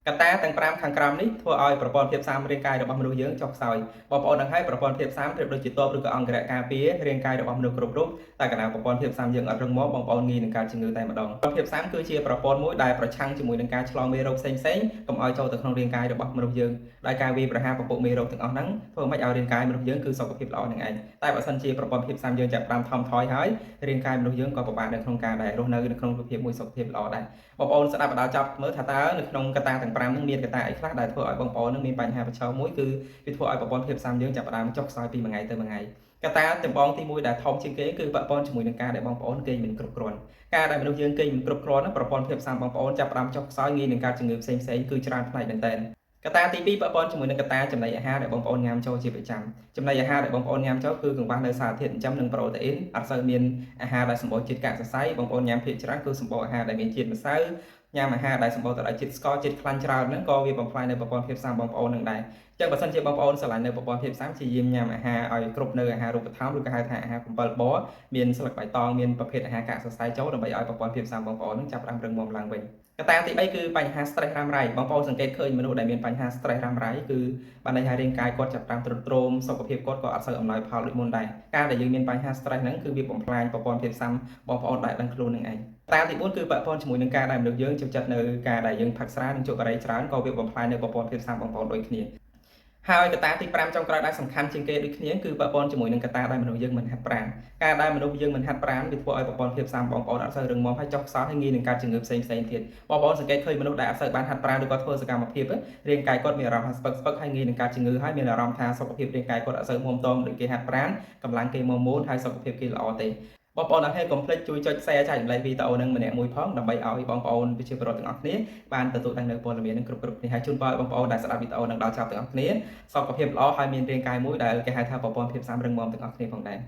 កត្តាទាំង5ខាងក្រោមនេះធ្វើឲ្យប្រព័ន្ធភាពស៊ាំរាងកាយរបស់មនុស្សយើងចុះខ្សោយបងប្អូនដឹងហើយប្រព័ន្ធភាពស៊ាំប្រៀបដូចជាទ័ពឬក៏អង្គរៈការពាររាងកាយរបស់មនុស្សគ្រប់រូបតែកាលណាប្រព័ន្ធភាពស៊ាំយើងអត់រឹងមាំបងប្អូនងាយនឹងកើតជំងឺតែម្ដងប្រព័ន្ធភាពស៊ាំគឺជាប្រព័ន្ធមួយដែលប្រឆាំងជាមួយនឹងការឆ្លងមេរោគផ្សេងៗកុំឲ្យចូលទៅក្នុងរាងកាយរបស់មនុស្សយើងដោយការវាយប្រហារពពួកមេរោគទាំងអស់ហ្នឹងធ្វើម៉េចឲ្យរាងកាយមនុស្សយើងគឺសុខភាពល្អនឹងឯងតែបើសិនជាប្រព័ន្ធភាពស៊ាំយើងចាប់ផ្ដើមថមថយហើយរាងកាយមនុស្សយើងក៏ពិបាកនៅក្នុងការដែលរស់នៅនៅក្នុងសភាពមួយសុខភាពល្អដែរបងប្អូនស្ដាប់បដាចប់មើលថាតើនៅក្នុងកត្តាទាំង5ហ្នឹងមានកត្តាអីខ្លះដែលធ្វើឲ្យបងប្អូននឹងមានបញ្ហាប្រឈមមួយគឺវាធ្វើឲ្យប្រព័ន្ធភាពស៊ាំយើងចាប់ផ្ដើមចុះខ្សោយពីមួយថ្ងៃទៅមួយថ្ងៃកត្តាចម្បងទី1ដែលធំជាងគេគឺពាក់ព័ន្ធជាមួយនឹងការដែលបងប្អូនគេងមិនគ្រប់គ្រាន់ការដែលមនុស្សយើងគេងមិនគ្រប់គ្រាន់ហ្នឹងប្រព័ន្ធភាពស៊ាំបងប្អូនចាប់ផ្ដើមចុះខ្សោយងាយនឹងកើតជំងឺផ្សេងៗគឺច្រើនផ្នែកមែនទែនកត្តាទី2ពាក់ព័ន្ធជាមួយនឹងកត្តាចំណីអាហារដែលបងប្អូនញ៉ាំចូលជាប្រចាំចំណីអាហារដែលបងប្អូនញ៉ាំចូលគឺកង្វះនៅសារធាតុចិញ្ចឹមនិងប្រូតេអ៊ីនអត់សូវមានអាហារដែលសម្បូរជាតិកាកសរសៃបងប្អូនញ៉ាំភាគច្រើនគឺសម្បូរអាហារដែលមានជាតិម្សៅញ៉ាំអាហារដែលសម្បូរទៅដោយជាតិស្ករជាតិខ្លាញ់ច្រើនហ្នឹងក៏វាបំផ្លាញនៅប្រព័ន្ធភាពស៊ាំបងប្អូននឹងដែរចឹងបើសិនជាបងប្អូនស្រឡាញ់នៅប្រព័ន្ធភាពស៊ាំព្យាយាមញ៉ាំអាហារឲ្យគ្រប់នៅអាហារូបត្ថម្ភឬក៏ហៅថាអាហារ7បមានស្លឹកបៃតងមានប្រភេទអាហារកាកសរសៃចូលដើម្បីឲ្យប្រព័ន្ធភាពស៊ាំបងប្អូននឹងចាប់ផ្ដើមរឹងមាំឡើងវិញកត្តាទី3គឺបញ្ហា stress រ៉ាំរ៉ៃបងប្អូនសង្កេតឃើញមនុស្សដែលមានបញ្ហា stress រ៉ាំរ៉ៃគឺបានន័យថារាងកាយគាត់ចាប់ផ្ដើមទ្រុឌទ្រោមសុខភាពគាត់ក៏អត់សូវអំណោយផលដូចមុនដែរការដែលយើងមានបញ្ហា stress ហ្នឹងគឺវាបំផ្លាញប្រព័ន្ធភាពស៊ាំបងប្អូនដែលដឹងខ្លួននឹងឯងតាទី4គឺពាក់ព័ន្ធជាមួយនឹងការដែលមនុស្សយើងចូលចិត្តនៅការដែលយើងផឹកស្រានិងជក់បារីច្រើនក៏វាបំផ្លាញនៅប្រព័ន្ធភាពស៊ាំបងប្អូនដូចគ្នាហើយកត្តាទី5ចុងក្រោយដែលសំខាន់ជាងគេដូចគ្នាគឺពាក់ព័ន្ធជាមួយនឹងកត្តាដែលមនុស្សយើងមិនហាត់ប្រាណការដែលមនុស្សយើងមិនហាត់ប្រាណវាធ្វើឲ្យប្រព័ន្ធភាពស៊ាំបងប្អូនអត់សូវរឹងមាំហើយចុះខ្សោយហើយងាយនឹងកើតជំងឺផ្សេងផ្សេងទៀតបងប្អូនសង្កេតឃើញមនុស្សដែលអត់សូវបានហាត់ប្រាណឬក៏ធ្វើសកម្មភាពរាងកាយគាត់មានអារម្មណ៍ថាស្ពឹកស្ពឹកហើយងាយនឹងកើតជំងឺហើយមានអារម្មណ៍ថាសុខភាពរាងកាយគាត់អត់សូវមាំទាំដូចគេហាត់ប្រាណកម្លាំងគេមាំមួនហើយសុខភាពគេល្អទេបងប្អូនអរគុណកុំភ្លេចជួយចុច share ចែករំលែកវីដេអូនឹងម្នាក់មួយផងដើម្បីឲ្យបងប្អូនប្រជាពលរដ្ឋទាំងអស់គ្នាបានទទួលដឹងនៅព័ត៌មាននឹងគ្រប់ៗគ្នាហើយជូនពរឲ្យបងប្អូនដែលស្ដាប់វីដេអូនឹងដល់ចប់ទាំងអស់គ្នាសុខភាពល្អហើយមានរាងកាយមួយដែលគេហៅថាប្រព័ន្ធភាពស៊ាំរឹងមាំទាំងអស់គ្នាផងដែរ។